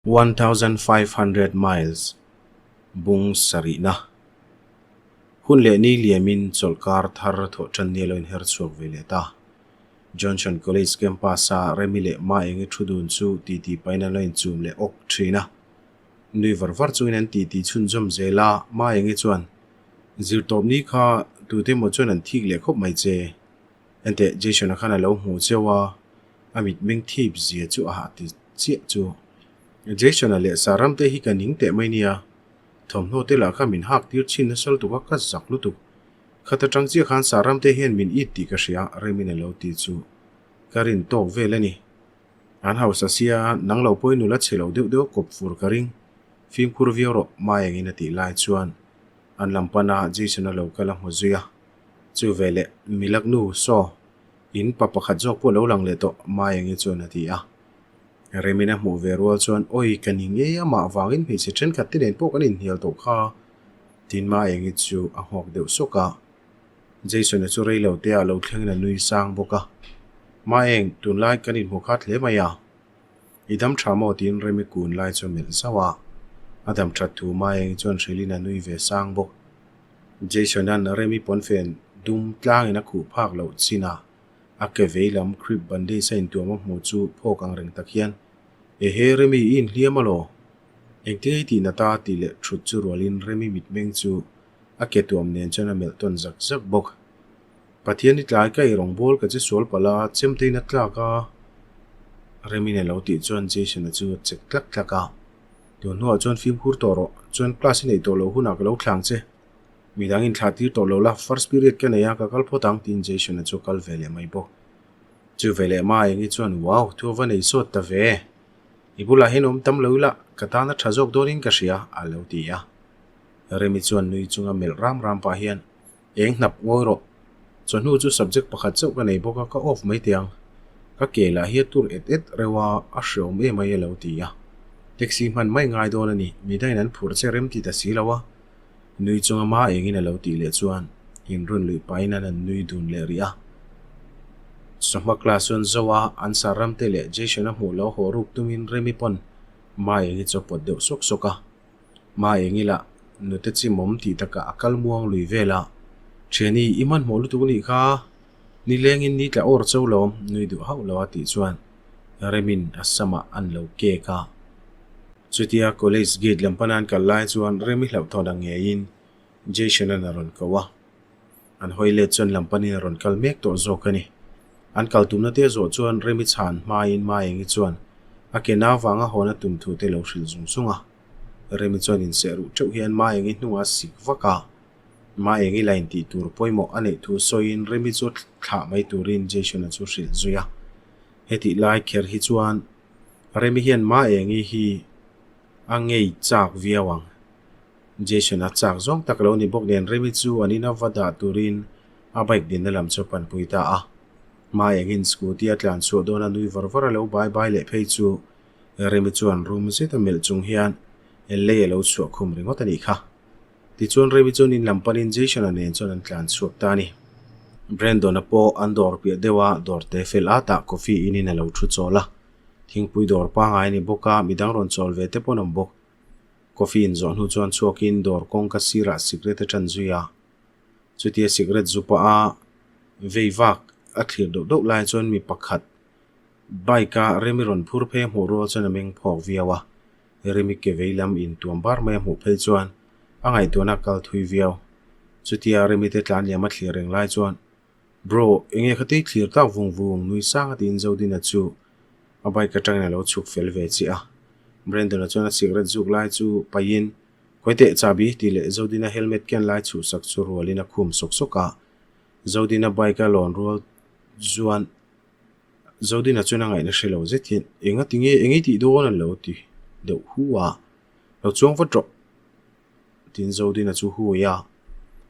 1500 Miles bung sarihna hun leh ni liamin chawlhkar thar thawh tan ni a lo inher chhuak ve leh ta. Johnson College campus-a Remi leh Maengi thu dun chu titi pahin an lo inchum leh awk thin a. Nui var var chungin an titi chhunzawm zel a, Maengi chuan, Zirtawp ni kha tute emaw chuan an thik leh khawp mai che. Enteh, Jason-a khan a lo hmuh cheu a, a mitmeng thip zia chu a hah ti chiah chu. Jason-a leh Saram te hi ka ning teh mai nia, thawmhnaw te lah kha min hak tir chhin nasa lutuk a, ka zak lutuk. Khat atang chiah khan Saram te hian min it tih ka hria, Remin a lo ti chu ka rin tawk vel a ni. An hausa sia, nang lo pawhin nula chhe lo deuh deuh a kawp fur ka ring. Fimkhur viau rawh, Maengin a tih lai chuan an lam pana Jason-a lo kal a hmu zui a. Chu veleh milak nu saw in pa pakhat zawk pawh lo lang leh tawh Maengi chuan a ti a. Remin a hmuh ve rual chuan awi ka ni ngei a mah vangin hmeichhe thenkhat te nen pawh kan inhnial tawh kha tiin Maengi chu a nghawk deuh sawk a. Jason-a chu rei lo te ah lo thlengin a nui sang bawk a. Maeng, tunlai kan inhmu khat hle mai a. I dam tha maw tiin Remi kun lai chu a melh zauh a. A dam that thu Maengi chuan hrilhin a nui ve sang bawk. Jason-a'n Remi pawnfen dum tlangin a khuh phak loh chin a, a ke vei lam crepe bandage a intuam a hmuh chu phawk ang reng tak hian, Ehe Remi, i inhliam alaw? Engtin ei tih nata tih leh thut chu rualin Remi mitmeng chu a ke tuam nen chuan a melh tawn zak zak bawk. Pathian i tlai ka ei rawngbawl ka che sual palh a, chemtein a tlak a, Remi'n a lo tih chuan Jason-a chu a chek tlak tlak a. Tun hnuah chuan fimkhur tawh rawh, chuan class i neih tawh loh hunah ka lo thlang che. Midang inthlah tir tawh lo la, first period ka nei a, ka kal phawt ang tiin Jason-a chu a kal ve leh mai bawk. Chu ve leh Maengi chuan wow, thu a va nei sawt ta ve. I bulah hian awm tam lo ila, ka tan a tha zawk dawnin ka hria, a lo ti a. Remi chuan nui chunga melh ram ram pah hian Eng hnap ngawi rawh. Chawhnu chu subject pakhat chauh ka nei bawk a, ka off mai teh ang. Ka ke lah hi a tur et et reuh a, a hreawm em mai a lo ti a. Taxi hman mai ngai dawn a ni, midangin an phurh che rem ti ta si lo a. Nui chunga ma engin a lo tih leh chuan inrun luih pahin an han nui dun leh rih a. Chawhma class chuan zo a, an sar ram te leh Jason a hmuh lo haw ruk tumin Remi pawn ma engi chu a pawt deuh sawk sawk a. Maengila nute chimawm tih takah a kal muang lui vel a, Thiani, i hmanhmawh lutuk nih kha, nilengin ni tla awr cho lawm, nui duh hauh lo a tih chuan Remin a samah an lo kek a. Chutia college gate lam pana an kal lai chuan Remi hlauhthawn ang ngeiin Jason-a'n a rawn ko a. An hawi let chuan lam panin a rawn kal mek tawh zawk a ni. An kal tumna te zawh chuan Remi chhan hmain Maengi chuan a ke nau vanga hawn a tum thu te lo hrilh zung zung a. Remi chuan inseh ruh teuh hian Maengi hnungah a sik vak a. Maengi la intih tur pawimawh a neih thu sawiin Remi chu thlah mai turin Jason-a chu hrilh zui a. Hetih lai kher hi chuan Remi hian Maengi hi a ngei chak viau ang. Jason-a chak zawng tak lo ni bawk nen Remi chu an ina va dah turin a bike dinna lam chu a panpui ta a. Hma engin scooty a tlan chhuah dawn a nui var var a lo bai bai leh phei chu Remi chuan rum zet a melh chung hian lei a lo chhuah khum ringawt a nih kha. Tichuan Remi chuan in lam panin Jason-a nen chuan an tlan chhuak ta a ni. Brandon-a pawh an dawr piah deuh a dawr te fel at ah coffee in in a lo thu chawl a. Thingpui dawr pangngai a ni bawk a, midang rawn chawl ve te pawh an awm bawk. Coffee in zawh hnu chuan chhuakin dawr kawngka sirah cigarette a ṭan zui a. Chutia cigarette zu pah a vei vak a thlir deuh deuh lai chuan mi pakhat bike a Remi rawn phur phei a hmuh rual chuan a meng phawk viau a. Remi ke vei lam in tuam bar mai a hmuh phei chuan a ngaihtuahna a kal thui viau. Chutia Remi te tlan liam a thlir reng lai chuan Bro, enge khatei thlir tak vung vung nui sang a tiin Zodina chu a bike atangin a lo chhuk fel ve chiah a. Brandon-a chuan a cigarette zuk lai chu paihin, Khawi teh chahbi tih leh Zodina helmet ken lai chhuhsak chu rualin a khum sawk sawk a. Zodina bike a lawn rual chuan Zodina chuan a ngaihna hre lo zet hian, Enga ti nge, eng i tih dawn a lo ti deuh hu a. Lo chuang vat rawh tiin Zodina chu hui a.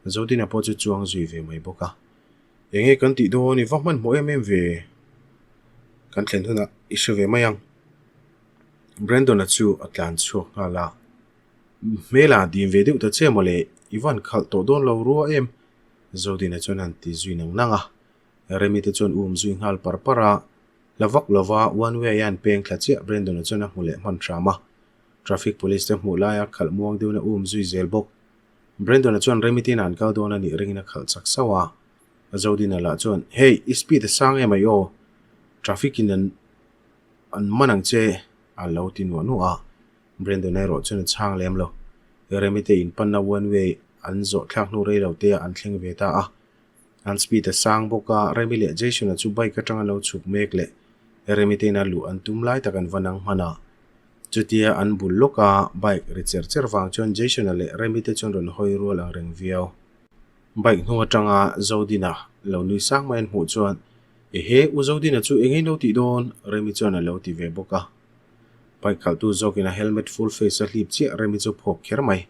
Zodina pawh chu chuang zui ve mai bawk a. Enge kan tih dawn i va hmanhmawh em em ve? Kan thlen hunah i hre ve mai ang. Brandon-a chu a tlan chhuak nghal a, Hmela dim ve deuh ta che mawle, i van khalh tawh dawn lo rua em? Zodina chuan a han ti zui nang nang a. Remi te chuan um zui nghal par par a, hla vak lova one way a an peng thla chiah Brandon-a chuan a hmu leh hman hram a. Traffic police te hmuh laia khalh muang deuhin a um zui zel bawk. Brandon-a chuan Remitin-a an kal dawn a nih ringin a khalh chak sauh a. Zodina lah chuan, Hey, i speed a sang em ai aw? Traffic in an an man ang che a lo ti nuah nuah a. Brandon erawh chuan a chhang lem lo. Remite in panna one way an zawh thlak hnu rei lo te ah an thleng ve ta a. An speed a sang bawk a, Remi leh Jason-a chu bike atanga lo chhuk mek leh Remite ina luh an tum lai tak an va nang hman a. Chutia an bul lawk a, bike ri cher cher vang chuan Jason-a leh Remi te chuan rawn hawi rual ang reng viau. Bike hnung atanga Zodina lo nui sang mai an hmuh chuan, Ehe, U Zodina chu eng eng lo tih dawn? Remi chuan a lo ti ve bawk a. Bike khalhtu zawkin a helmet full face a hlip chiah Remi chu phawk kher mai.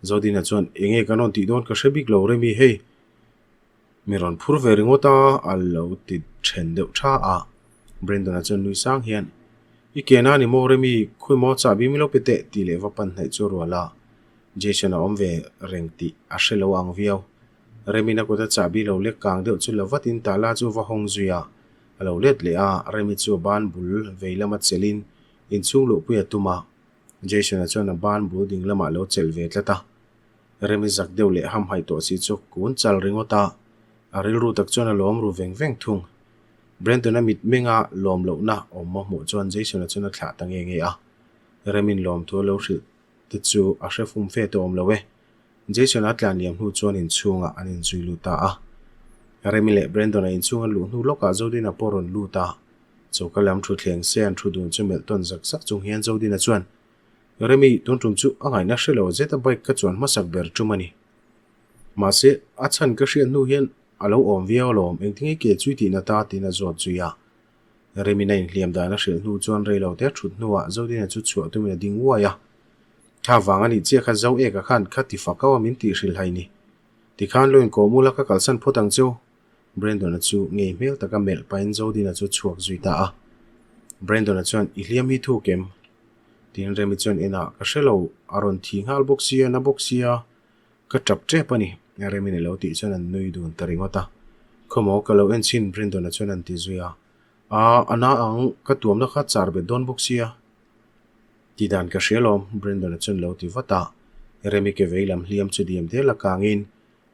Zodina chuan, Enge kan rawn tih dawn ka hre bik lo Remi, hei mi rawn phur ve ringawt a, a lo ti then deuh tha a. Brandon-a chuan nui sang hian, I ke na ni maw Remi, khawi maw chahbi mi lo pe teh tih leh va pan hnaih chu a rual a. Jason a awm ve reng tih a hre lo ang viau. Remi'n a kut a chahbi lo lek kang deuh chu la vatin tala chu va hawng zui a. A lo let leh a, Remi chu a ban bul vei lama chelhin inchhung luhpui a tum a. Jason-a chuan a ban bul ding lamah a lo chelh ve tlat a. Remi zak deuh leh hamhaih tawh si chu kun chal ringawt a, a rilru tak chuan a lawm ru veng veng thung. Brandon-a mitmenga lawm lohna awm a hmuh chuan Jason-a chuan a thlah ta nge nge a. Remi'n lawmthu a lo hrilh te chu a hre fum fe tawh awm lo e. Jason-a tlan liam hnu chuan inchhungah an inzui lut ta a. Remi leh Brandon-a inchhung an luh hnu lawkah Zodina pawh rawn lut a. Choka lam thutthleng se an thu dun chu melh tawn zak zak chung hian Zodina chuan, Remi, tun tum chu a ngaihna hre lo zeta bike ka chuan hmasak ber tum a ni. Mahse, a chhan ka hriat hnu hian a lo awm viau alawm, engtinge ke chui tihna ta tiin a zawt zui a. Remi'n a inhliam dan a hrilh hnu chuan rei lo te thut hnuah Zodina chu chhuah tumin a ding uai a. Thla vang a nih chiah kha Zo eka khan kha ti fak au a min tih hrilhai ni. Tikhan lo inkawm ula ka kalsan phawt ang cheu. Brandon-a chu ngei hmel taka melh pahin Zodina chu chhuak zui ta a. Brandon-a chuan, I hliam hi thuk em? Tiin Remi chuan enah, Ka hre lo, a rawn thi nghal bawk sia, na bawk sia, ka tap tep a ni, Remi'n a lo tih chuan an nui dun ta ringawt a. Khawmaw ka lo en chhin, Brandon-a chuan an ti zui a. Aa, a na ang, ka tuamna kha char bet dawn bawk sia. Ti dan ka hria lawm, Brandon-a chuan lo ti vat a. Remi ke vei lam hliam chu diam del a kangin,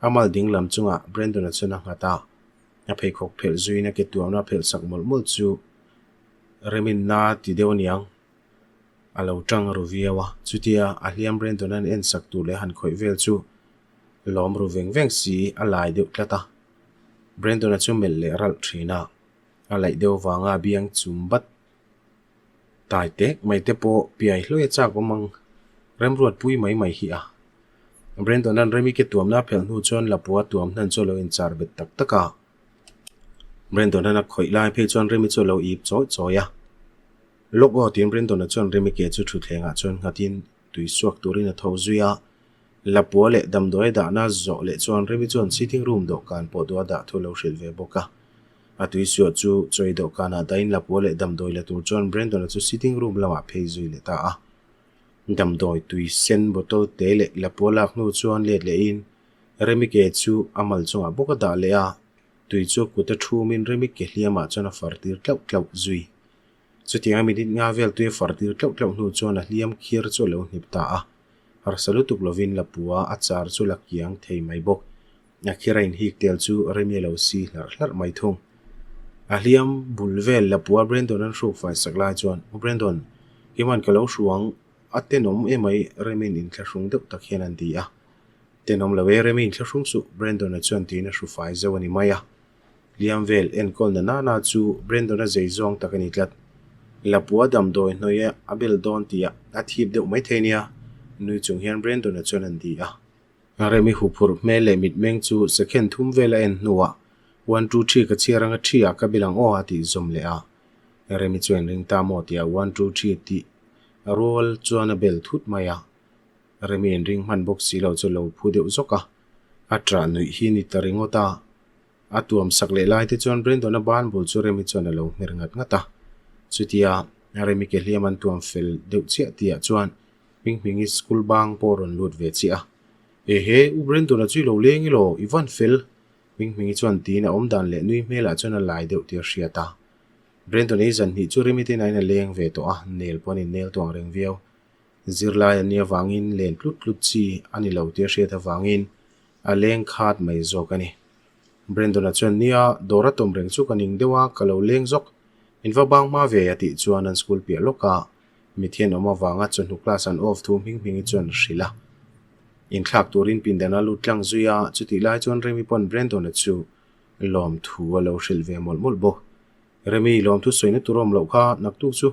A mal ding lam chungah Brandon-a chuan a nghat a, a pheikhawk phelh zuiin a ke tuamna a phelh sak mawlh mawlh chu Reminna ti deuh aniang a lo tang ru viau a. Chutia a hliam Brandon-a'n en sak tur leh a han khawih vel chu lawm ru veng veng si a lai deuh tlat a. Brandon-a chu melh leh ralh thin a, a laih deuh vanga a biang chum bat Tai tek mai te pawh piai hluai a chak awm ang remruat pui mai mai hi a. Brandon-a'n Remi ke tuamna a phelh hnu chuan Lapua tuam hnan chu a lo inchar bet tak tak a. Brandon-a'n a khawih lai phei chuan Remi chu a lo ip chawi chawi a. Lawk aw tiin Brandon-a chuan Remi ke chu thutthlengah chuan nghatin tui suak turin a tho zui a. Lapua leh damdawi a dahna zawh leh chuan Remi chuan sitting room dawhkan pawh duh a dah thu a lo hrilh ve bawk a. A tuisuah chu chawi dawhkanah dahin lapua leh damdawi la tur chuan Brandon-a chu sitting room lamah phei zui leh ta a. Damdawi tui sen bottle te leh lapua lak hnu chuan let lehin Remi ke chu a mal chungah bawk a dah leh a, tui chu a kut a thumin Remi ke hliamah chuan a far tir tlauh tlauh zui. Chutianga minute nga vel tui a far tir tlauh tlauh hnu chuan a hliam khiar chu a lo hnip ta a. Harsa lutuk lovin lapua a char chu la kiang thei mai bawk. A khir a inhik tel chu Remi a lo si hlarh hlarh mai thung. A hliam bul vel Lapua Brandon an hruk fai sak lai chuan, U Brandon, keimahn ka lo hruang a tenawm emai Remi'n inthlahrung deuh tak hian an ti a. Tenawm lo e, Remi inthlahrung suh, Brandon-a chuan tiin a hru fai zauh a ni mai a. Hliam vel enkawl na nana chu Brandon-a zei zawng tak a ni tlat. Lapua damdawi hnawih a bel dawn tih a thip deuh maithei nia, nui chung hian Brandon-a chuan an ti a. Remi huphurh hmel leh mitmeng chu second thum vel a en hnuah one two three ka chhiar anga three ah ka bil ang aw a tih zawm leh a. Remi chu en ring ta maw tih a one two three tih rual chuan a bel thut mai a. Remi en ring hman bawk si lo chu lo phu deuh zawk a. A ṭah nuih hi ni ta ringawt a. A tuam sak leh lai te chuan Brandon-a ban bul chu Remi chuan a lo hmer ngat ngat a. Chutia Remi ke hliam an tuam fel deuh chiah tihah chuan Hming Hmingi school bang pawh rawn lut ve chiah a. Ehe, U Brandon-a chu i lo leng elaw? I van fel! Hming Hmingi chuan tiin a awm dan leh nui hmelah chuan a lai deuh tih a hriat a. Brandon-a i zan hnih chu Remi te nain a leng ve tawh a, nel pawh an innel tawh ang reng viau. Zirlai an nih avangin len tlut tlut chi a ni lo tih a hriat avangin a leng khat mai zawk a ni. Brandon-a chuan, Nia, dawr a tawm reng chu ka ning deuh a, ka lo leng zawk. In va bang hma ve a tih chuan an school piah lawk a, mithian awm avanga chawhnu class an off thu hming hmingi chuan a hrilh a. Inthlak turin pindan a lut tlang zui a, chutih lai chuan Remi pawn Brandon-a chu lawmthu a lo hrilh ve mawlh mawlh bawk. Remi, lawmthu sawina tur awm loh kha naktuk chu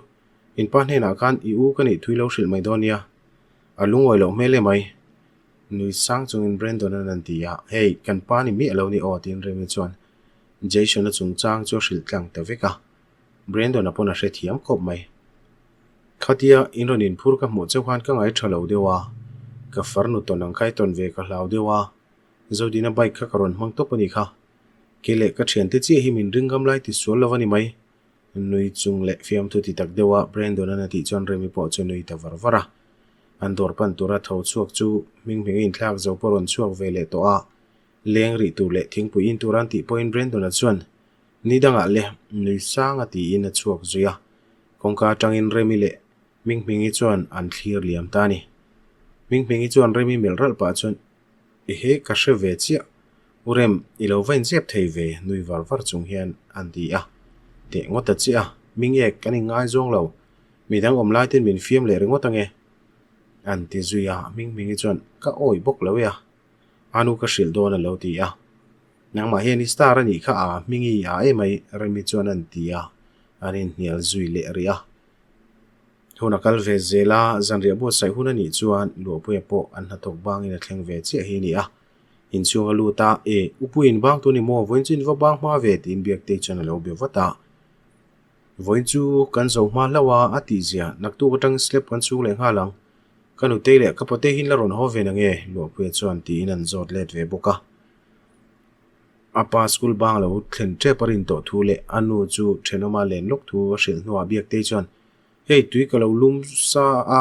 in pa hnenah khan i u ka nih thui lo hrilh mai dawn nia. A lungawi loh hmel e mai. Nui sang chungin Brandon-a'n an ti a, Hey, kan pa ni miah lo ni aw tiin Remi chuan Jason-a chungchang chu a hrilh tlang ta vek a. Brandon-a pawn a hrethiam khawp mai. Khatia in rawn inphur ka hmuh chauh khan ka ngaih tha lo deuh a, ka farnu tawn ang kha i tawn ve ka hlau deuh a, Zodina bike kha ka rawn hmang tawp a ni kha. Kei leh ka thiante chiah hi min ring ngam lai ti sual lo a ni mai. Nui chung leh fiamthu ti tak deuh a Brandon-a'n a tih chuan Remi pawh chu nui ta var var a. An dawr pan tura tho chhuak chu hming hming a inthlak zo pawh rawn chhuak ve leh tawh a. Leng rih tur leh thingpui in tur an tih pawhin Brandon-a chuan ni dangah le nui sang a tiin a chhuak zui a. Kawngka atangin Remi leh Hming Hmingi chuan an thlir liam ta a ni. Hming Hmingi chuan Remi melh ralh pah chuan Ehe ka hre ve chiah. U Rem, i lo va inzep thei ve nui var var chung hian an ti a. Teh ngawt a chiah a, mi nge kan inngaizawng lo, midang awm lai ten min fiam leh ringawt ange an ti zui a, Hming Hmingi chuan ka awih bawk lo e a, a nu ka hrilh dawn a lo ti a. Nangmah hian i star a nih kha a, Hmingi a emai Remi chuan an ti a, an inhnial zui leh rih a. Hun a kal ve zel a, zanriah buatsaih hun a nih chuan Luahpuia pawh an hnathawk bangin a thleng ve chiah hi a ni a. Inchhung a lut a, E, Upuiin bang tu ni maw, vawiin chu in va bang hma ve tiin Biaktei chuan a lo be vat a. Vawiin chu kan zo hma hlauh a, a tih zia, naktuk atangin slab kan chhung leh nghal ang. Ka nutei leh ka pawtei hi in la rawn haw ve nange, Luahpuia chuan tiin an zawt let ve bawk a. A pa school bang lo thlen tep a rin tawh thu leh a nu chu thenawma len lawk thu a hrilh hnuah Biaktei chuan, Hei tui ka lo lum sa a,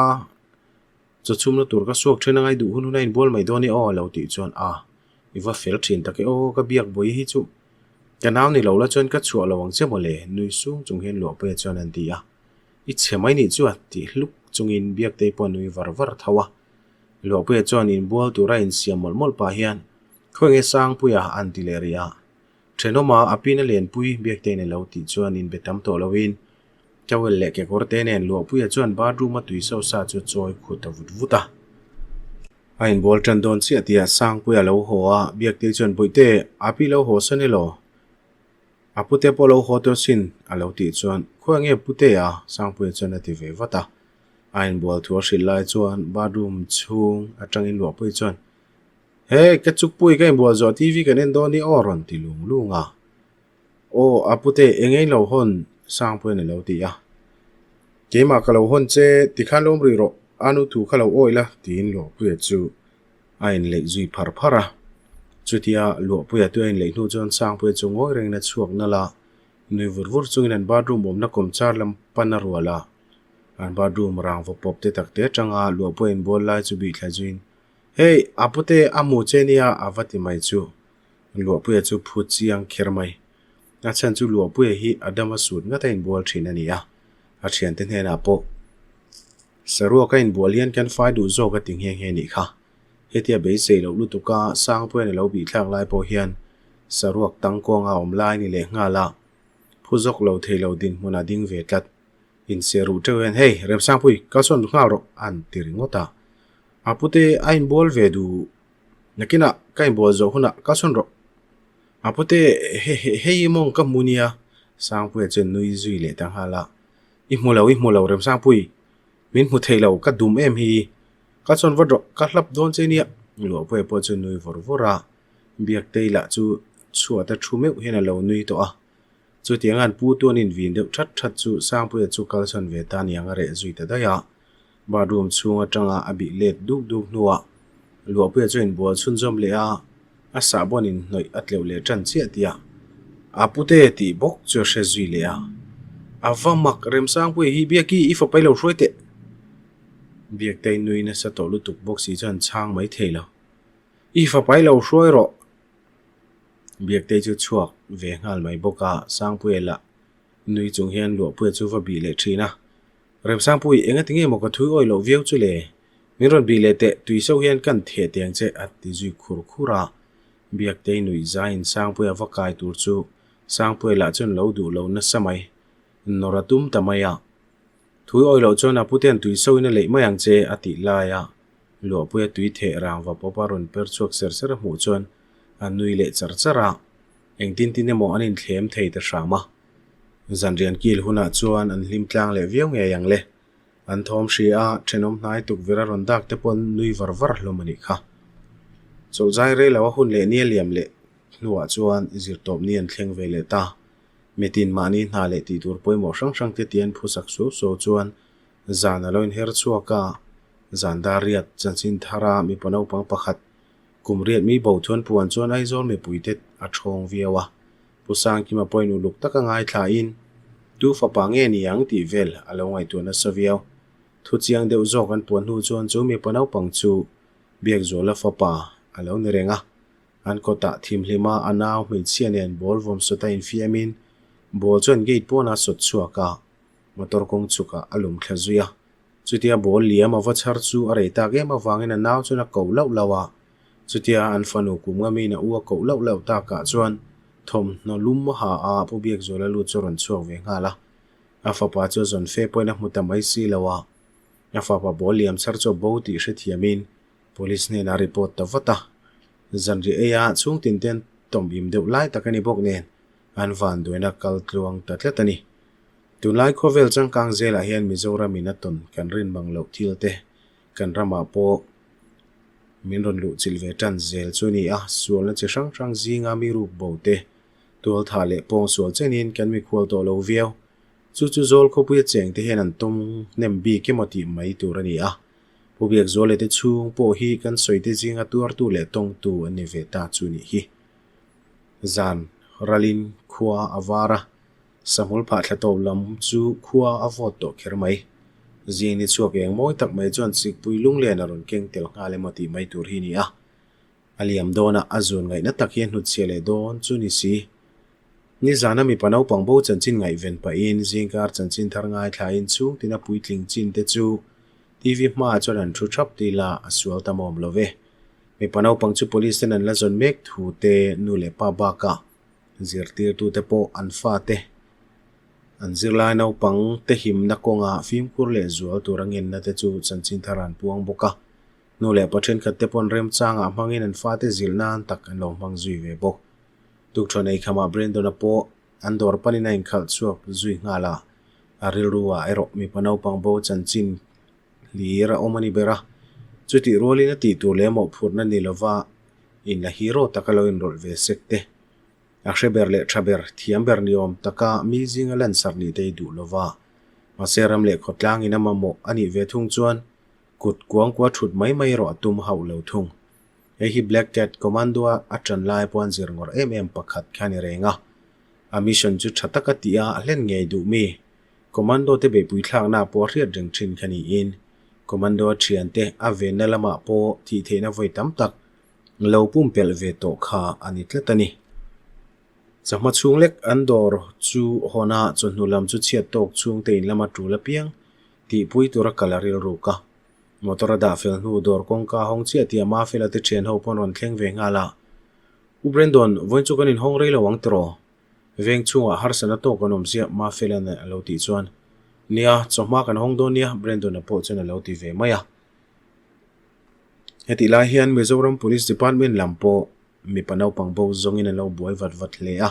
chaw chhumna tur ka suak then a ngai duh hun hun a inbual mai dawn e aw a lo tih chuan a, i va fel thin tak e aw ka biak bawi hi chu ka nau ni lo la chuan ka chhuah lo ang che mawle nui sung chung hian Luahpuia chuan an ti a, i chhe mai nih chu a tih hluk chungin Biaktei pawh a nui var var tho a. Luahpuia chuan inbual tura insiam mawlh mawlh pah hian Khawi nge Sangpuia an ti leh rih a, thenawma a pin a lenpui Biaktein a lo tih chuan inbe tam tawh loin towel leh kekawr te nen Luahpuia chuan bathroom a tui so sa chu chawi khut ta vut vut a. A inbual tan dawn chiah tih ah Sangpuia a lo haw a, Biaktei chuan Bawihte, a pi lo haw san elaw? A pute pawh lo haw tawh sin a lo tih chuan Khawi nge pute a? Sangpuia chuan a ti ve vat a. A inbual thu a hrilh lai chuan bathroom chhung atangin Luahpuia chuan He, ka chukpui ka inbual zawh TV kan en dawn hi aw rawn ti lung lung a. Aw, a pute eng eng lo hawn Sangpuian a lo ti a. Keimah ka lo hawn che tikhan lo awm rih rawh, a nu thu kha lo awih la tiin Luahpuia chu a inleih zui phar phar a. Chutia Luahpuia tu a inleih hnu chuan Sangpuia chu ngawi rengin a chhuak nalh a, nui vur vur chungin an bathroom awmna kawmchar lam pan a rual a. An bathroom rangva pawp te takte atanga Luahpuia inbual lai chu bihthla zuiin Hei, a pute a hmu che nia a va ti mai chu. Luahpuia chu phu chiang kher mai. A chhan chu Luahpuia hi a dama sut ngat a inbual thin a ni a, a thiante hnenah pawh saruak a inbual hian kan fai duh zawk a ti nghe nghe nih kha. Hetia beisei loh lutuka Sangpuia'n a lo bihthlak lai pawh hian saruak tangkawnga awm lai ni leh nghal a, phu zawk lo thei lo dinhmun a ding ve tlat. Insiah ruh teuh hian, Hei, Remsangpui, kalsawn nghal rawh an ti ringawt a. A pute a inbual ve duh. Nakinah ka inbual zawh hunah kalsawn rawh. A pute, Hei i mawng ka hmu nia, Sangpuia chuan nui zui leh ta nghal a. I hmu lo, i hmu lo Remsangpui, min hmu thei lo, ka dum em hi. Kalsawn vat rawh, ka hlap dawn che nia. Luahpuia pawh chuan nui vawr vawr a, Biaktei lah chu chhuata thu meuh hian a lo nui tawh a. Chutiang an pu tuan invin deuh that that chu Sangpuia chu kalsawn ve ta niang a reh zui ta daih a. Bathroom chhung atanga a bih let duk duk hnuah Luahpuia chu a inbual chhunzawm leh a, a sahbawn inhnawih a tleuh leh tan chiah tih a, a pute tih bawk chu a hre zui leh a. A va mak Remsangpuia hi Biaki i fapa i lo hruai teh! Biaktei nui nasa tawh lutuk bawk si chuan chhang mai thei lo. I fapa i lo hruai rawh! Biaktei chu chhuak ve nghal mai bawk a, Sangpuia lah nui chung hian Luahpuia chu va bih leh thin a. Remsangpui, engati nge maw ka thui awi loh viau chu le? Min rawn bih leh teh, tui so hian kan theh teng che a ti zui khur khur a. Biaktei nuih zaiin Sangpuia va kai tur chu Sangpuia lah chuan lo duh lo nasa mai. Nawr a tum ta mai a. Thui awi loh chuan a pute'n tui soin a leih mai ang che a tih lai a. Luahpuia tui theh rang va pawp a rawn per chhuak ser ser a hmuh chuan a nui leh char char a. Engtin tin emaw an inthlem thei ta hram a. Zanrian kil hunah chuan an hlim tlang leh viau ngei ang le. An thawm hria a, thenawm hnai tukverh a rawn dak te pawn nui var var hlawm a nih kha. Chawlhzai rei lo a hun leh nia liam leh hnuah chuan zirtawp ni an thleng ve leh ta. Mitin mahni hna leh tih tur pawimawh hrang hrang te tian phusak suau suau chuan zan a lo inher chhuak a, zan dar riat chanchin thara mipa naupang pakhat kum riat mi bo thuan puan chuan Aizawl mipuite a thawng viau a. Pu Sangkima pawhin uluk taka ngaithlain, Tu fapa nge ni ang tih vel a lo ngaihtuah nasa viau. Thu chiang deuh zawk an puan hnu chuan chu mipa naupang chu Biakzuala fapa a lo ni reng a. An kawtah thimhlima a nau hmeichhia nen ball vawm sawta infiamin ball chuan gate pawnah a sawt chhuak a, motor kawng chhukah a lum thla zui a. Chutia ball liam a va chhar chu a rei tak em avangin a nau chuan a koh lauh lauh a. Chutia an fanu kum ngamiin a u a koh lauh lauh takah chuan thawmhnaw lum a ha a, Pu Biakzuala lut chu a rawn chhuak ve nghal a. A fapa chu a zawn fe pawhin a hmu ta mai si lo a. A fapa ball liam chhar chu a bo tih hrethiamin Police hnenah a report ta vat a. Zanriah eia chhungtin te an tawm im deuh lai tak a ni bawk nen an vanduaina kal tluang ta tlat a ni. Tunlai khawvel changkang zelah hian Mizoram in a tawn kan rin mang loh thil te kan ramah pawh min rawn luh chilh ve tan zel chu a ni a, sualna chi hrang hrang zinga mi ruk bo te tualthah leh pawng sual chenin kan mikhual tawh lo viau. Chu chu zawl khawpuia cheng te hian an tawng hnem bik emaw tih mai tur a ni a, Pu Biakzuala te chhung pawh hi kan sawi te zinga tuartu leh tawngtu an ni ve ta chu nih hi. Zan ralin khua a var a, Sahmul phah thla tawp lam chu khua a vawt tawh kher mai. Zing ni chhuak eng mawi tak mai chuan Sikpui lunglen a rawn keng tel nghal emaw tih mai tur hi ni a. A liam dawnah a zun ngaihna tak hi a hnutchhiah leh dawn chu ni si. Nizana mipa naupang bo chanchin ngaihven pahin zingkar chanchin thar ngaithlain chhungtin a puitling chin te chu TV hmaah chuan an thu thap ti la a sual tam awm lo ve. Mipa naupang chu police ten an la zawn mek thu te nu leh pa bakah Zirtirtute pawh an fate an zirlai naupang te himna kawnga fimkhur leh zual tur a ngenna te chu chanchin thar an puang bawk a. Nu leh pa thenkhat te pawn remchangah hmangin an fate zilh nan tak an lo hmang zui ve bawk. Tukṭhawn eikhamah Brandon-a pawh an dawr panin a inkhalh chhuak zui nghal a, a rilru ah erawh mipa naupang bo chanchin hlir a awm a ni ber a. Chutih rualin a tih tur leh mawhphurhna ni lova in la hero taka lo inrawlh ve sek te, a hre ber leh tha ber, thiam ber ni awm taka mi zinga lansar nih te i duh lova. Mahse ram leh khawtlangin a mamawh a nih ve thung chuan kut kuangkua thut mai mai erawh a tum hauh lo thung. Hei hi Black Cat Commando-a a tan lai pawh an zir ngawrh em em pakhat kha a ni reng a. A mission chu tha taka tih a hlen ngei duh mi. Commando te beihpui thlakna pawh a hriat reng thin kha niin Commando a thiante a venna lamah pawh thih theihna vawi tam tak lo pumpelh ve tawh kha a ni tlat a ni. Chawhma chhung lek an dawr chu hawn a, chawhnu lam chu chhiat tawk chhungte in lama tul apiang tihpui tura kal a rilruk a. Motor a dah fel hnu dawr kawngka hawng chiah tih a Mafela te thian ho pawn rawn thleng ve nghal a. U Brandon, vawiin chu kan inhawng rei lo ang tiraw? Veng chhungah harsatna tawk an awm ziah Mafela'n a lo tih chuan, Nia, chawhma kan hawng dawn nia Brandon-a pawh chuan a lo ti ve mai a. Hetih lai hian Mizoram Police Department lam pawh mipa naupang bo zawngin an lo buai vat vat hle a.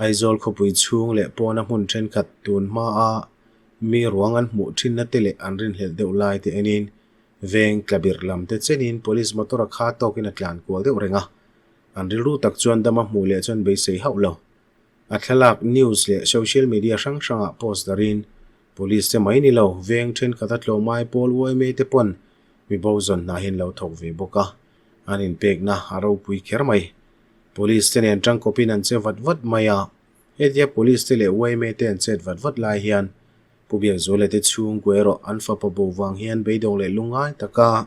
Aizawl khawpui chhung leh pawna hmun thenkhat tun hmaa mi ruang an hmuh thinna te leh an rinhlelh deuh lai te enin veng tlabirh lam te chenin police motor a kha tawkin a tlan kual deuh reng a. An rilru tak chuan dama hmuh leh chuan beisei hauh lo. A thlalak news leh social media hrang hrangah post darin police te mai ni lo, veng thenkhat a tlawmai pawl yma te pawn mi bo zawn hna hi an lo thawk ve bawk a, an inpekna a ropui kher mai. Police te nen tangkawpin an che vat vat mai a, hetia police te leh yma te an chet vat vat lai hian Pu Biakzuala te chhungkua erawh an fapa bo vang hian beidawng leh lungngai taka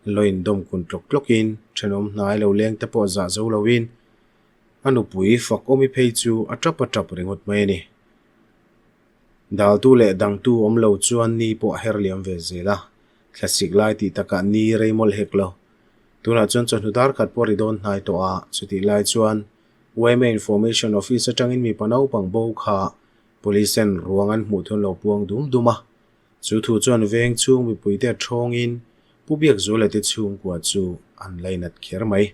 lo indawm kun tlawk tlawkin thenawm hnai lo leng te pawh zah zo loin a nupui fak awmi phei chu a tap a tap ringawt mai a ni. Daltu leh dangtu awm lo chuan ni pawh a her liam ve zel a, thlasik lai tih takah ni rei mawlh hek lo. Tunah chuan chawhnu dar khat pawh a ri dawn hnai tawh a, chutih lai chuan yma Information Office atangin mipa naupang bo kha Police ten ruang an hmuh thun lo puang dum dum a. Chu thu chuan veng chhung mipuite a thawngin Pu Biakzuala te chhungkua chu an lainat kher mai.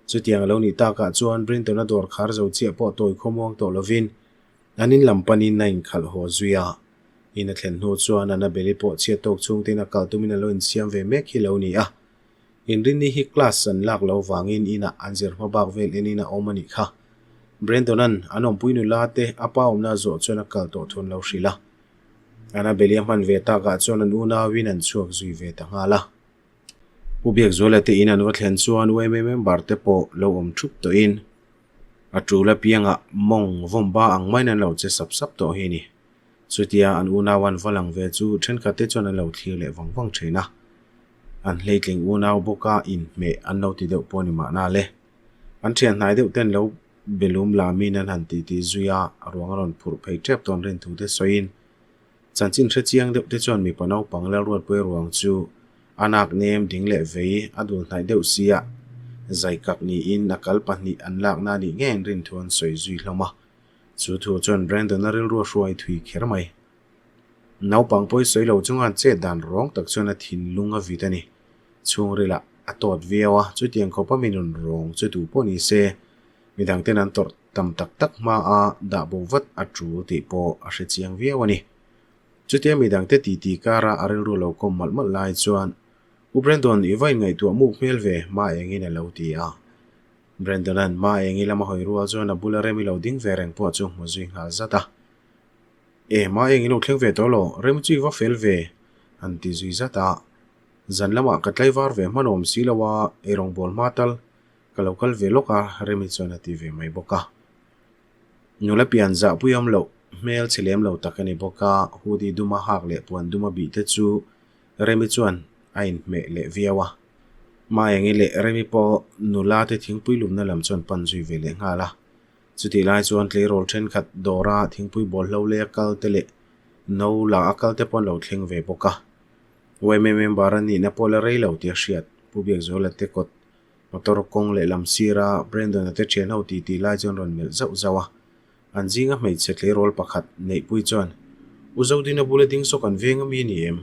Chutiang a lo nih takah chuan Brinton-a dawr khar zo chiah pawh tawi khawmuang tawh lovin an in lam panin a inkhalh haw zui a. In a thlen hnu chuan Annabelle-i pawh chhiat tawk chhungtein a kal tumin a lo insiam ve mek hi lo ni a. Inrinni hi class an lak lo vangin inah an zir hma bak vel enin a awm a nih kha. Brandon-a'n an awmpui nula te a pa awmna a zawh chuan a kal tawh thu an lo hrilh a. Annabelle-i a hman ve takah chuan an unauin an chhuak zui ve ta nghal a. Pu Biakzuala te in an va thlen chuan yma member te pawh lo awm thup tawhin a tul apiangah mawng vawm ba ang maiin an lo che sap sap tawh hi a ni. Chutia an unau an va lang ve chu thenkhat te chuan an lo thlir leh vang vang thin a. An hleitling unau bawka inhmeh an lo ti deuh pawh a ni mahna le. An thian hnai deuh ten lo belum lamin an han titi zui a, ruang a rawn phurh phei tep tawn rin thu te sawiin chanchin hre chiang deuh te chuan mipa naupang Lalruatpuia ruang chu a nak nem ding leh vei a dul hnaih deuh sia zai kak niin a kal pahnih an lakna a nih ngei an rin thu an sawi zui hlawm a. Chu thu chuan Brandon-a rilru a hruai thui kher mai. Naupang pawi sawi lo chunga an chet dan rawng tak chuan a thinlung a vit a ni. Chhungrilah a tawt viau a, chutiang khawpa mi nun rawng chu tu pawh ni se, midang ten an tawrh tam tak tak hma a dah bo vat a tul tih pawh a hre chiang viau a ni. Chutia midang te titi kara a rilru lo kawm malh malh lai chuan, U Brandon, i va inngaihtuah muk hmel ve, ma engin a lo ti a. Brandon-a'n ma engi lama hawi rual chuan a bula rem i lo ding ve reng pawh chu hmu zui nghal zat a. E, ma eng i lo thleng ve tawh lo, rem chu i va fel ve, an ti zui zat a. Zan lamah ka tlaivar ve hman awm si lo a, eirawngbawl hma tal ka lo kal ve lawk a, Remi chuan a ti ve mai bawk a. Nula pian zahpui awm loh, hmel chhe lem lo tak a ni bawk a, hoodie duma hak leh puan duma bih te chu Remi chuan a inhmeh leh viau a. Maengi leh Remi pawh nula te thingpui lumna lam chuan pan zui ve leh nghal a. Chutih lai chuan tleirawl thenkhat dawra thingpui bawlhlo lei a kal te leh no la a kal te pawh an lo thleng ve bawk a. Yma member a nihna pawh la rei lo tih a hriat. Pu Biakzuala te kawt motor kawng leh lam sira Brandon-a te thian ho titi lai chuan rawn melh zauh zauh a. An zinga hmeichhe tleirawl pakhat neihpui chuan, U Zodina bula ding saw kan veng ami a ni em?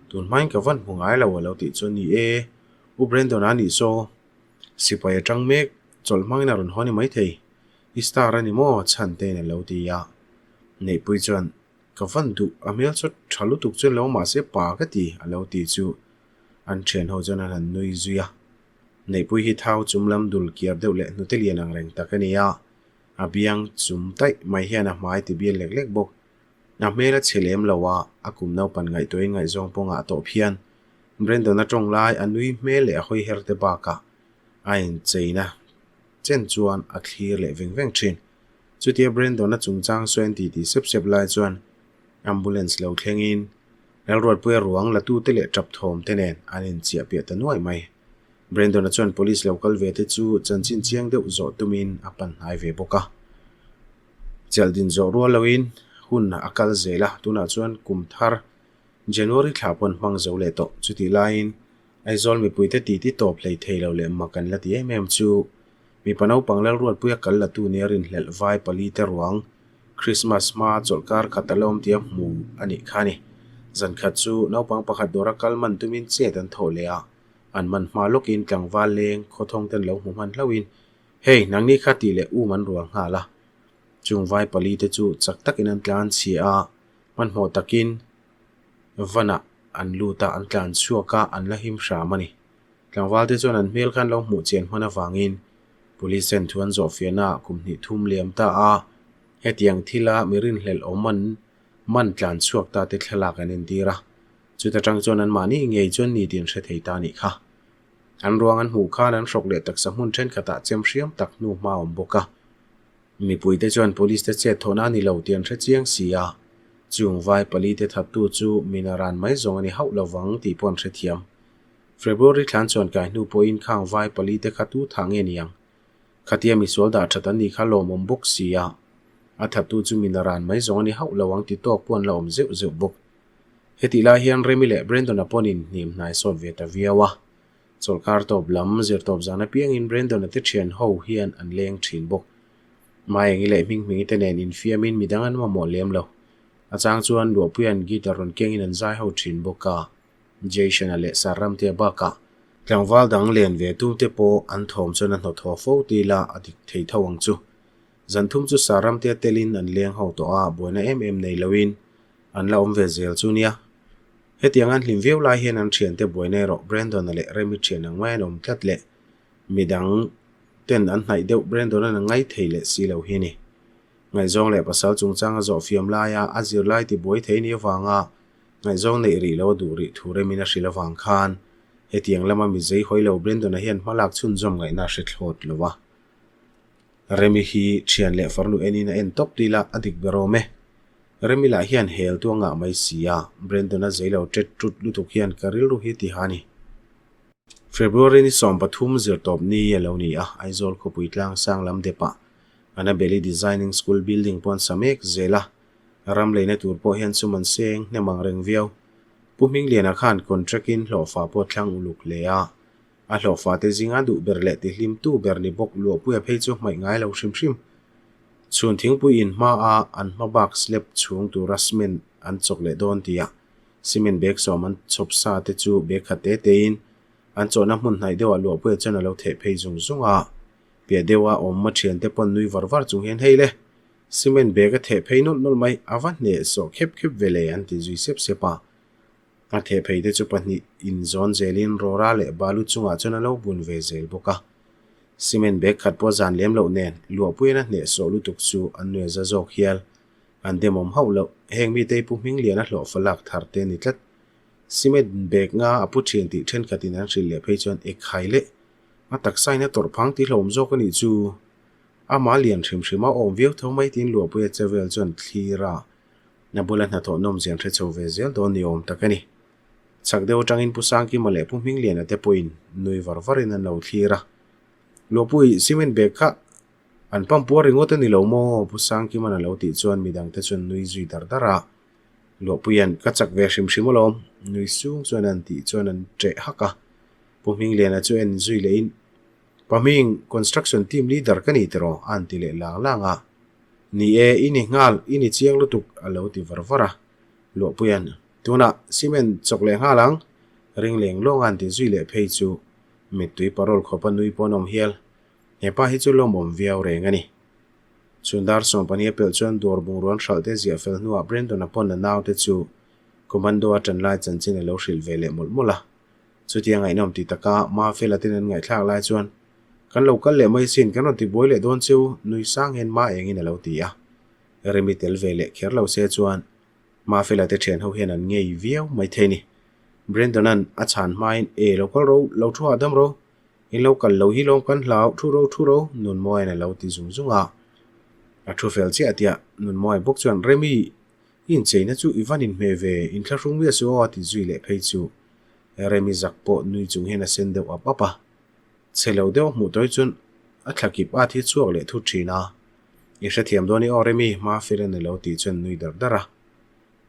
Tun hmain ka van hmu ngai lo a lo tih chuan, Ni e, U Brandon-a nih saw. Sipai atang mek chawlh hmangin a rawn haw ni maithei. I star a ni maw? Chhantein a lo ti a. Neihpui chuan, Ka van duh, a hmel chu tha lutuk chuan lo mahse pa ka ti, a lo ti chu an thian ho chuan an han nui zui a. Neihpui hi thau chum lam dul kiar deuh leh hnute lian ang reng tak a ni a, a biang chum taih mai hian a hmai ti bial lek lek bawk. A hmel a chhe lem lo a, a kum naupan ngaihtuahin ngaihzawng pawngah a tawp hian Brandon-a tawng lai a nui hmel leh a hawi her te bakah a incheina chen chuan a thlir leh veng veng thin. Chutia Brandon-a chungchang sawi an titi sep sep lai chuan ambulance lo thlengin Lalruatpuia ruang latute leh tap thawm te nen an inchiah piah ta nuai mai. Brandon-a chuan police lo kal ve te chu chanchin chiang deuh zawh tumin a pan hnai ve bawk a. Chelh din zawh rual loin hun a kal zel a, tunah chuan kum thar January thla pawh an hmang zo leh tawh. Chutih laiin Aizawl mipuite titi tawp hlei thei lo leh mak an la ti em em chu mipa naupang Lalruatpuia kal la tu nia rinhlelh vai pali te ruang Christmas hma chawlhkar khat a la awm tia hmu a nih kha a ni. Zan khat chu naupang pakhat dawra kal man tumin chet an thawh leh a, an man hma lawkin tlangval leng khawthawng ten lo hmu hman hlauhin Hei, nangni kha tih leh um an rual nghal a. Chung vai pali te chu chak takin an tlan chhia a, hmanhmawh takin vanah an lut a, an tlan chhuak a, an la him hram a ni. Tlangval te chuan an hmel khan lo hmuh chian hman avangin Police ten thu an zawh fiahna ah kum hnih thum liam ta a, hetiang thila mi rinhlelh awm an man tlan chhuak ta te thlalak an entir a, chuta tang chuan anmahni ngei chuan ni tih an hre thei ta a nih kha. An ruang an hmuh khan an hrawk leh taksa hmun thenkhatah chem hriam tak hnu hma a awm bawk a. Mipuite chuan police te chet thawhna a ni lo tih an hre chiang si a, chung vai pali te thattu chu mina ran mai zawng a ni hauh lo vang tih pawh an hre thiam. February thlan chuan kai hnu pawhin khang vai pali te kha tu thah nge ni ang? Khatia misual dah that an nih kha lawmawm bawk si a. A thattu chu mi naran mai zawng a ni hauh lo ang ti tawk pawh an la awm zeuh zeuh bawk. Hetih lai hian Remi leh Brandon-a pawn in hnim hnai sawt ve ta viau a. Chawlhkar tawp lam zirtawp zan apiangin Brandon-a te thian ho hian an leng thin bawk. Maengi leh Hminghmingi te nen infiamin midang an mamawh lem lo. A chang chuan Luahpuia'n guitar rawn kengin an zai ho thin bawk a. Jason-a leh Sarramtea bakah tlangval dang len ve tum te pawh an thawm chuan a hnawt haw fo ti ila a dik thei tho ang chu. Zan thum chu Sarramtea telin an leng ho tawh a, buaina em em nei loin an la awm ve zel chu nia. Hetiang an hlim viau lai hian an thiante buaina erawh Brandon-a leh Remi thian ang mai an awm tlat leh midang ten an hnaih deuh Brandon-a'n a ngai thei leh si lo hi a ni. Ngaihzawng leh pasal chungchang a zawh fiam laia a zirlai tibuai thei ni avanga Ngaihzawng neih rih lo a duh rih thu remin a hrilh avang khan hetiang lama mi zei hawi lo Brandon-a hian hmalak chhunzawm ngaihna a hre thlawt lo a. Remi hi thian leh farnu enin a en tawp tih lah a dik ber awm e. Remi lah hian hel tu a ngah mai si a, Brandon-a zei lo tet tut lutuk hian ka rilru hi ti ha a ni. February ni 13 zirtawp ni a lo ni a, Aizawl khawpui tlang sang lam depah Annabelle Designing School building pawh an sa mek zel a. Ram leina tur pawh hian sum an seng hnem ang reng viau. Pu Hmingliana khan contract in hlawhfa pawh thlang uluk hle a. A hlawhfa te zinga duh ber leh tihlimtu ber ni bawk Luahpuia phei chu hmaih ngai lo hrim hrim. Chhun thingpui in hma a an hma bak slab chhung tura cement an chawk leh dawn tia cement bag sawm an chhawp sa te chu bag khat te te in an chawhna hmun hnaih deuhah Luahpuia chuan a lo theh phei zung zung a. Piah deuha awm a thiante pawn nui var var chung hian hei le! Cement bag a theh phei nawlh nawlh mai, a va hneh sawh khep khep ve le an ti zui sep sep a. A theh phei te chu pahnih in zawn zelin rawra leh balu chungah chuan a lo bun ve zel bawk a. Cement bag khat pawh zan lem loh nen luahpuiin a hneh sawh lutuk chu an nuai za zawk hial. An demawm hauh loh, heng mite hi pu hming lian a hlawh falak thar te a ni tlat. Cement bag nga a pu thian tih thenkhatin an hrilh leh phei chuan ekhai leh a taksa in a tawrh phang tih hlawm zawk a nih chu. Amah lian hrim hrim a awm viau tho mai tiin Luahpuia che vel chuan thlir a, a bula hnathawh nawm zian hre chho ve zel dawn ni awm tak a ni. Chak deuh atangin Pu Sangkima leh Pu Hmingliana te pawhin nui var varin an lo thlir a. Luahpui, cement bag kha an pump puar ringawt a ni lo maw? Pu Sangkima'n a lo tih chuan midangte chuan nui zui dar dar a. Luahpuia'n, Ka chak ve hrim hrim alawm, nui sung chuan an tih chuan an ṭeh hak a. Pu Hmingliana chu en zui lehin, Pahming, construction team leader ka ni tiraw? a han ti leh lang lang a. Ni e, i ni nghal, i ni chiang lutuk, a lo ti var var a. Luahpuia'n, Tunah cement chawk leh nghal ang, ring leng lawng a han ti zui leh phei chu mittui parawl khawpa nui pawh an awm hial. He pa hi chu lawmawm viau reng a ni. Chhun dar 12 a pelh chuan dawr bungrua an hralh te ziah fel hnuah Brandon-a pawn a naute chu commando a ṭan lai chanchin a lo hrilh ve leh mawlh mawlh a. Chutia ngaihnawm ti taka Mafela ten an ngaihthlak lai chuan, Kan lo kal leh mai sin, kan rawn tibuai leh dawn cheu, nui sang hian Ma engin a lo ti a. Remi tel ve leh kher lo se chuan Mafela te thian ho hian an ngei viau mai thei ni. Brandon-a'n a chhan hmain, E, lo kal ro, lo thu hahdam ro, in lo kal lo hi lawm kan hlau, thu ro thu ro, Nunmawia'n a lo ti zung zung a. A thu fel chiah tiah Nunmawia bawk chuan, Remi, i incheina chu i van inhmeh ve, inthlahrung miah suh aw a ti zui leh phei chu. Remi zak pawh nui chung hian a sen deuh ap ap a. Chhe lo deuh hmuh tawi chuan a thla kip at hi chhuak leh thut thin a. I hrethiam dawn i aw Remi, hma fel a ni lo tih chuan nui dar dar a.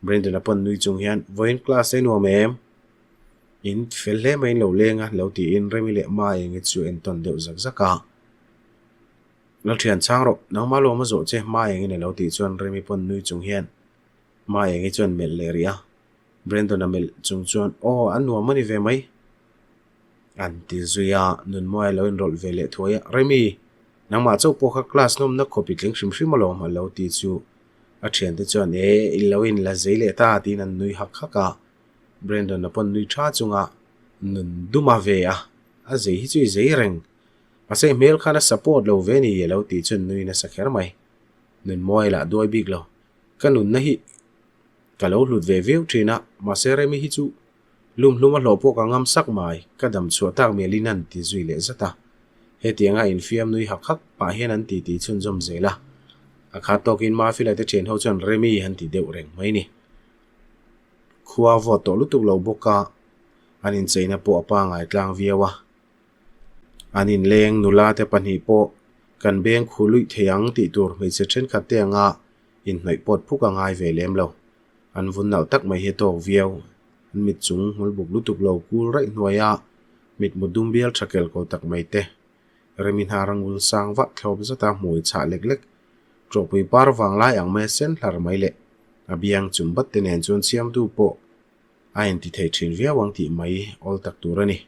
Brandon-a pawn nui chung hian, Vawiin class ei nuam em? In fel hle mai in lo leng a, lo tiin Remi leh Ma Engi chu entawn deuh zak zak a. Lalthian chhang rawh, nangmah lawm a zawh che, Ma Engin a lo tih chuan Remi pawn nui chung hian Ma Engi chuan melh leh rih a. Brandon-a melh chung chuan, Aw, a nuam a ni ve mai, an ti zui a. Nunmawia lo inrawlh ve leh thuai a, Remi, nangmah chauh pawh kha class nawmna khawp i tling hrim hrim alawm, a lo ti chu. A thiante chuan, E, i lo inla zei leh ta, tiin an nui hak hak a. Brandon-a pawn nui tha chunga nun dum a ve a, A zei hi chu i zei reng. Mahse i hmel khan a support lo ve ni, a lo tih chuan nui nasa kher mai. Nunmawia lah duai bik lo. Ka nunna hi Ka lo hlut ve viau thin a, mahse Remi hi chu lumhlum a hlawh pawh ka ngam sak mai, ka dam chhuah tak mialin an ti zui leh zat a. Hetianga infiam nui hak hak pah hian an titi chhunzawm zel a. A khat tawkin Mafila te thian ho chuan Remi an ti deuh reng mai ni. Khua vawt tawh lutuk lo bawk a, an incheina pawh a pangai tlang viau a. An inleng nula te pahnih pawh. Kan beng khu luih thei ang tih tur hmeichhe thenkhat te anga inhnawih pawt phuk a ngai ve lem lo. An vun nalh tak mai hi a tawk viau. An mit chung hmul buk lutuk lo kul raih hnuaia mitmu dum bial tha kel ko tak mai te. Remi hnar a ngul sang vah thlawp zata hmui chhah lek lek. Ṭawhpui par vang lai ang mai a sen hlar mai leh a biang chum bat te nen chuan siamtu pawh a inti thei thin viau ang tih mai awl tak tur a ni.